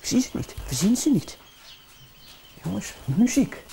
Ik zie ze niet. We zien ze niet. Jongens, muziek.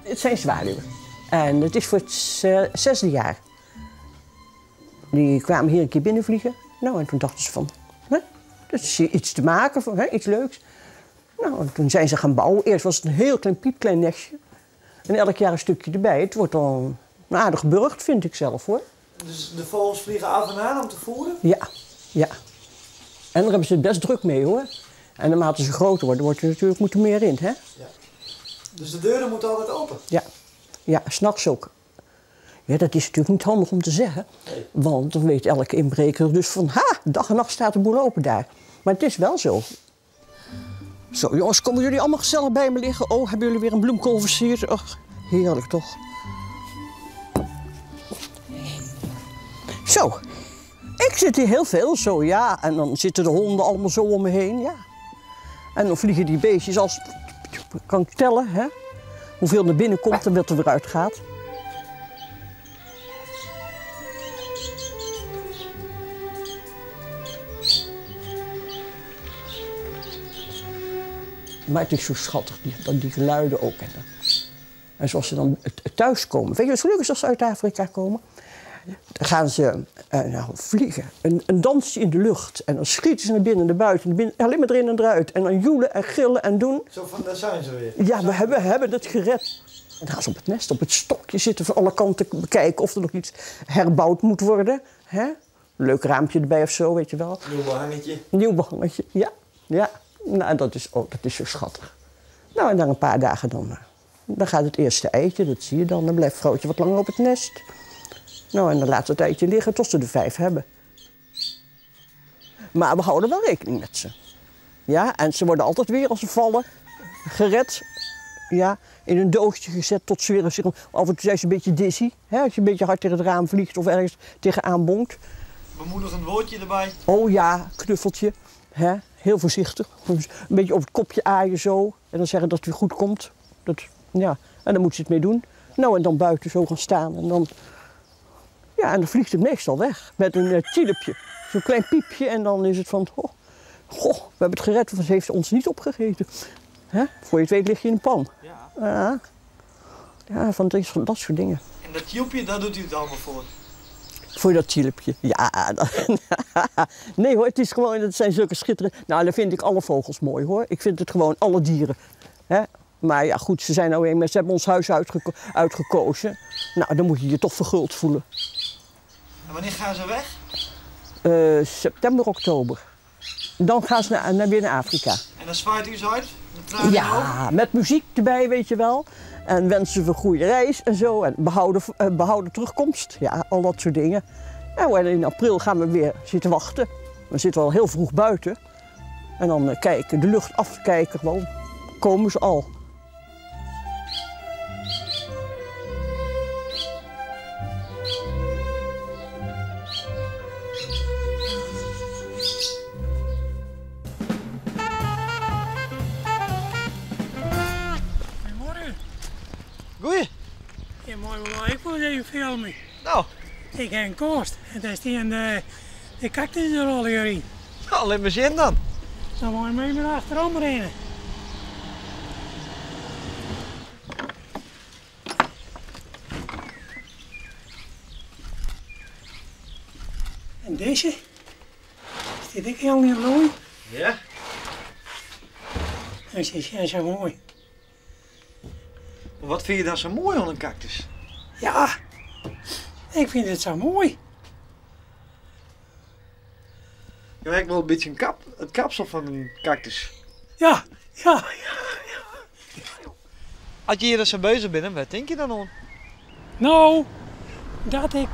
Het zijn zwaluwen. En het is voor het zesde jaar. Die kwamen hier een keer binnenvliegen. Nou, en toen dachten ze van, hè, dat is hier iets te maken, van, hè, iets leuks. Nou, en toen zijn ze gaan bouwen. Eerst was het een heel klein piepklein nestje. En elk jaar een stukje erbij. Het wordt al een aardig burcht, vind ik zelf, hoor. Dus de vogels vliegen af en aan om te voeren? Ja, ja. En daar hebben ze het best druk mee, hoor. En naarmate ze groter worden, wordt er natuurlijk, moet er meer in, hè? Ja. Dus de deuren moeten altijd open? Ja, ja, 's nachts ook. Ja, dat is natuurlijk niet handig om te zeggen. Nee. Want dan weet elke inbreker dus van, ha, dag en nacht staat de boel open daar. Maar het is wel zo. Zo, jongens, komen jullie allemaal gezellig bij me liggen? Oh, hebben jullie weer een bloemkool versierd? Och, heerlijk toch? Zo, ik zit hier heel veel zo, ja. En dan zitten de honden allemaal zo om me heen, ja. En dan vliegen die beestjes als... Kan ik tellen, hè? Hoeveel er binnenkomt en wat er weer uitgaat. Maar het is zo schattig, die geluiden ook. En zoals ze dan thuiskomen. Weet je wat gelukkig is als ze uit Afrika komen? Dan gaan ze vliegen. Een dansje in de lucht. En dan schieten ze naar binnen, naar buiten. Naar binnen, alleen maar erin en eruit. En dan joelen en gillen en doen. Zo van, daar zijn ze weer. Ja, we hebben het gered. En dan gaan ze op het nest, op het stokje zitten. Van alle kanten bekijken of er nog iets herbouwd moet worden. Hè? Leuk raampje erbij of zo, weet je wel. Nieuw behangetje. Nieuw behangetje, ja. Ja. Nou, en dat is zo schattig. Nou, en na een paar dagen dan gaat het eerste eitje, dat zie je dan. Dan blijft het vrouwtje wat langer op het nest. Nou, en dan laat het eitje liggen tot ze er 5 hebben. Maar we houden wel rekening met ze. Ja, en ze worden altijd weer, als ze vallen, gered. Ja, in een doosje gezet tot ze weer... Af en toe zijn ze een beetje dizzy. Hè, als je een beetje hard tegen het raam vliegt of ergens tegenaan bonkt. Bemoedigend woordje erbij. Oh ja, knuffeltje. Hè, heel voorzichtig. Een beetje op het kopje aaien zo. En dan zeggen dat het weer goed komt. Dat, ja. En dan moet ze het mee doen. Nou, en dan buiten zo gaan staan. En dan, ja, en dan vliegt het meestal weg. Met een tjilpje. Zo'n klein piepje. En dan is het van, oh, goh, we hebben het gered, want ze heeft ons niet opgegeten. Hè? Voor je het weet lig je in een pan. Ja. Ja, ja, van dat soort dingen. En dat tjilpje, daar doet u het allemaal voor? Voor dat tjilpje, ja. Nee hoor, het is gewoon, het zijn zulke schitterende... Nou, dan vind ik alle vogels mooi hoor. Ik vind het gewoon alle dieren. Hè? Maar ja, goed, ze zijn nou eenmaal, ze hebben ons huis uitgekozen. Nou, dan moet je je toch verguld voelen. En wanneer gaan ze weg? September, oktober. Dan gaan ze weer naar Afrika. En dan zwaait u ze uit? Met tranen in de Ja, ogen? met muziek erbij, weet je wel. En wensen we een goede reis en zo. En behouden terugkomst. Ja, al dat soort dingen. Nou, en in april gaan we weer zitten wachten. We zitten al heel vroeg buiten. En dan kijken, de lucht afkijken gewoon. Komen ze al. Goedemorgen. Goeie. Ja, mooi, maar ik wil even filmen. Nou. Ik heb een kost en daar staan de cactus er al in. Nou, laat me zien dan. Dan moet je mee maar achterom rennen. En deze? Is dit ook heel niet mooi? Ja. Dat is zo mooi. Wat fine je dan sa moai oan in kaktus? Ja, ik fyn it sa moai. Jo ha ek wol in bytsje in kap, it kapsel fan in kaktus. Ja, ja, ja. As je hjir dan sa bezich binne, wêr tinke je dan oan? No, dat ik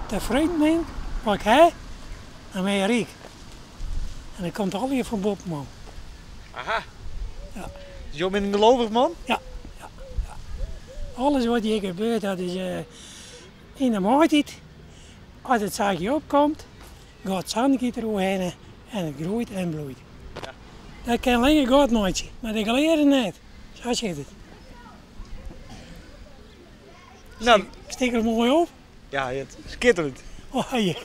tefreden bin wat ik ha, dan bin je ryk. En dat komt allegear fan boppen ôf. Aha. Ja. Dus jo binne in gelovich man? Ja, ja, ja. Alles wat hjir gebeurt, dat is yn de maaitiid. As it saakje opkomt, Gods hand giet der oerhinne en it groeit en bloeit. Dat kin allinne God meitsje, mar de gelearden net. Sa sit it. No. Stik er moai op? Ja, hy skitterend. Oh, hy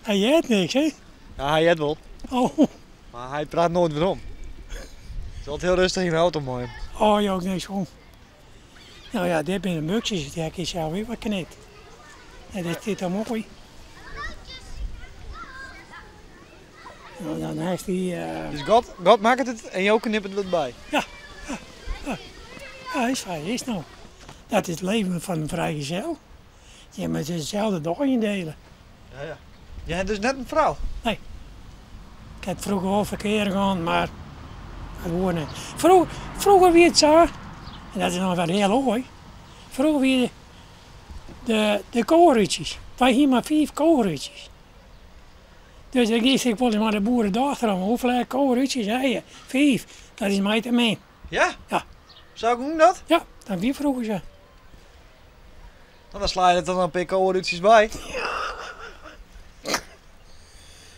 heart niks, hè? Ja, hy heart wol. Oh. Mar hy praat noait werom. It is altyd hiel rêstich yn de auto mei him. Oh, jout niks om. No ja, dit binne buksjes, dy ha ik sels ek wat knipt. En dit stiet dan moai. No, dan hast dy. Dus God, God makket it en jo knippe der wat by? Ja, ja, ja. Ja, is sa is no. Dat is it leven fan in frijgezel. Je moatte deselde dei yndele. Ja, ja. Je ha dus net in frou? Nee. Ik ha froeger wol ferkear gehad, mar dat woe net. Froeger, froeger wie it sa, en dat is noch wer hiel oar, froeger wie de, de kowerútsjes. Wy hiene mar fiif kowerútsjes. Dus dan giest ek wolris mei de boeredochter om. Hoefolle kowerútsjes ha je? Fiif. Dat is my te min. Ja? Ja. Sa gong dat? Ja, dat wie froeger sa. No, dan sla je der toch noch in pear kowerútsjes by.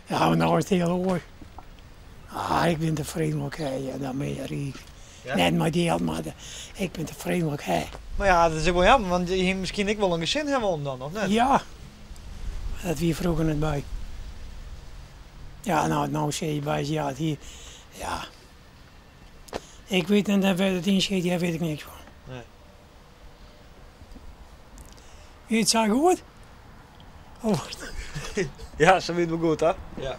Ja, mar no is it hiel oar. Ah, ik bin tefreden wat ik ha, ja, dan bin je ryk. Ja? Net mei jild, mar ik bin tefreden wat ik ha. Mar ja, dat is ek wol jammer, want je hiene miskien ek wol in gesin ha wollen dan, of net? Ja, mar dat wie froeger net by. Ja, no, no sis je by, ja, it hie, ja. Ik wit net wêr't it yn sit, dêr wit ik niks fan. Nee. Wie it sa goed? Of Ja, sa wie it wol goed, hè? Ja.